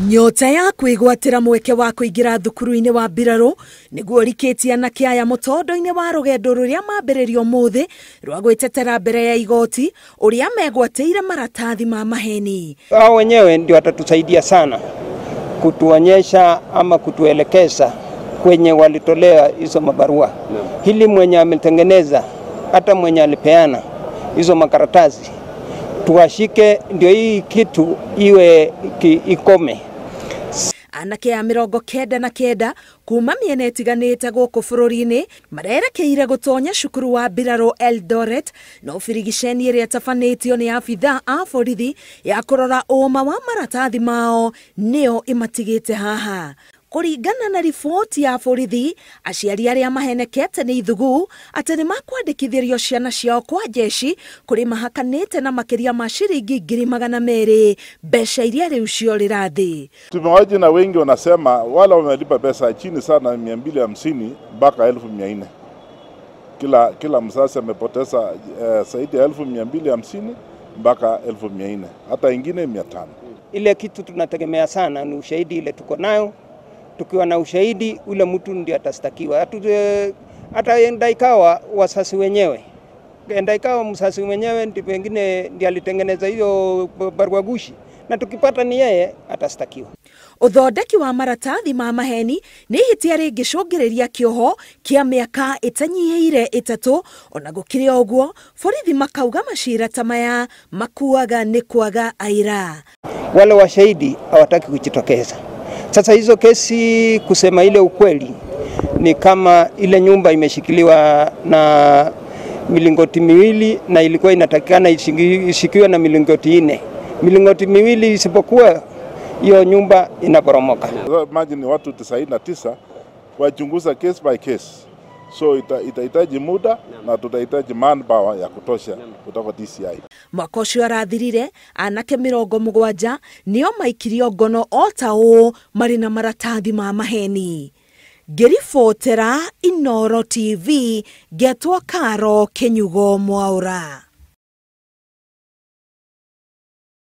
Nyota ya kwĩgwatĩra mweke wa kũingĩra thukuru-inĩ wa mbirarũ nĩguo rikĩtie anake aya mũtondo-inĩ wa rũgendo rũrĩa mambĩrĩrio ũmũthĩ rwa gwĩtetera mbere ya igoti ũrĩa megwatĩire maratathi ma maheni. Hao wenyewe ndio watatusaidia sana kutuonyesha ama kutuelekeza kwenye walitolea hizo mabarua. Hili mwenye ametengeneza hata mwenye alipeana hizo makaratasi tuwashike, ndio hii kitu iwe ikome. Anake a 99 kuma mĩena ĩtiganĩte gũkũ bũrũri-inĩ marerekeire gũtonya cukuru wa mbirarũ Eldoret no birigiceni ĩrĩa ĩtabanĩtio nĩ abithaa a borithi ya kũrora ũma wa maratathi mao nĩyo ĩmatigĩte haha. Kũringana na riboti ya borithi, aciari arĩa mahenekete nĩ ithugu atĩ nĩ makwandĩkithĩrio ciana ciao kwa jeshi kũrĩ mahakanĩte na makĩria ma shiringi 200,000 mbeca iria rĩu ciorĩra thĩ. Tumewaji na wengi wanasema wala wamelipa pesa chini sana 250 mpaka 1400. Kila mzazi amepoteza zaidi ya 1250 mpaka 1400, hata ingine 500. Ile kitu tunategemea sana ni ushahidi ile tuko nayo. Tukiwa na ushahidi ule mtu ndiye atastakiwa. Hata enda ikawa wasasi wenyewe, enda ikawa msasi mwenyewe ndi pengine ndiye alitengeneza hiyo barua gushi, na tukipata ni yeye atastakiwa. Uthondeki wa maratathi ma maheni nĩ ihĩtia rĩngĩcũngĩrĩria kĩoho kĩa mĩaka ĩtanyihĩire 3. Ona gũkĩrĩ ũguo, borithi makauga macira ta maya makuaga nĩ kwaga aira. Wale washahidi hawataki kujitokeza. Sasa hizo kesi, kusema ile ukweli, ni kama ile nyumba imeshikiliwa na milingoti miwili na ilikuwa inatakikana ishikiwe na milingoti 4. Milingoti miwili isipokuwa hiyo nyumba inaporomoka. Imagine watu 99 wachunguza case by case. So itahitaji muda na tutahitaji manpower ya kutosha kutoka DCI. Mwaka ũcio arathirire anake 70 nĩo maikirio ngono o ta ũũ marĩ na maratathi ma maheni. Ngĩribotera Inooro TV ngetwo Karo Kinyugo Mwaura.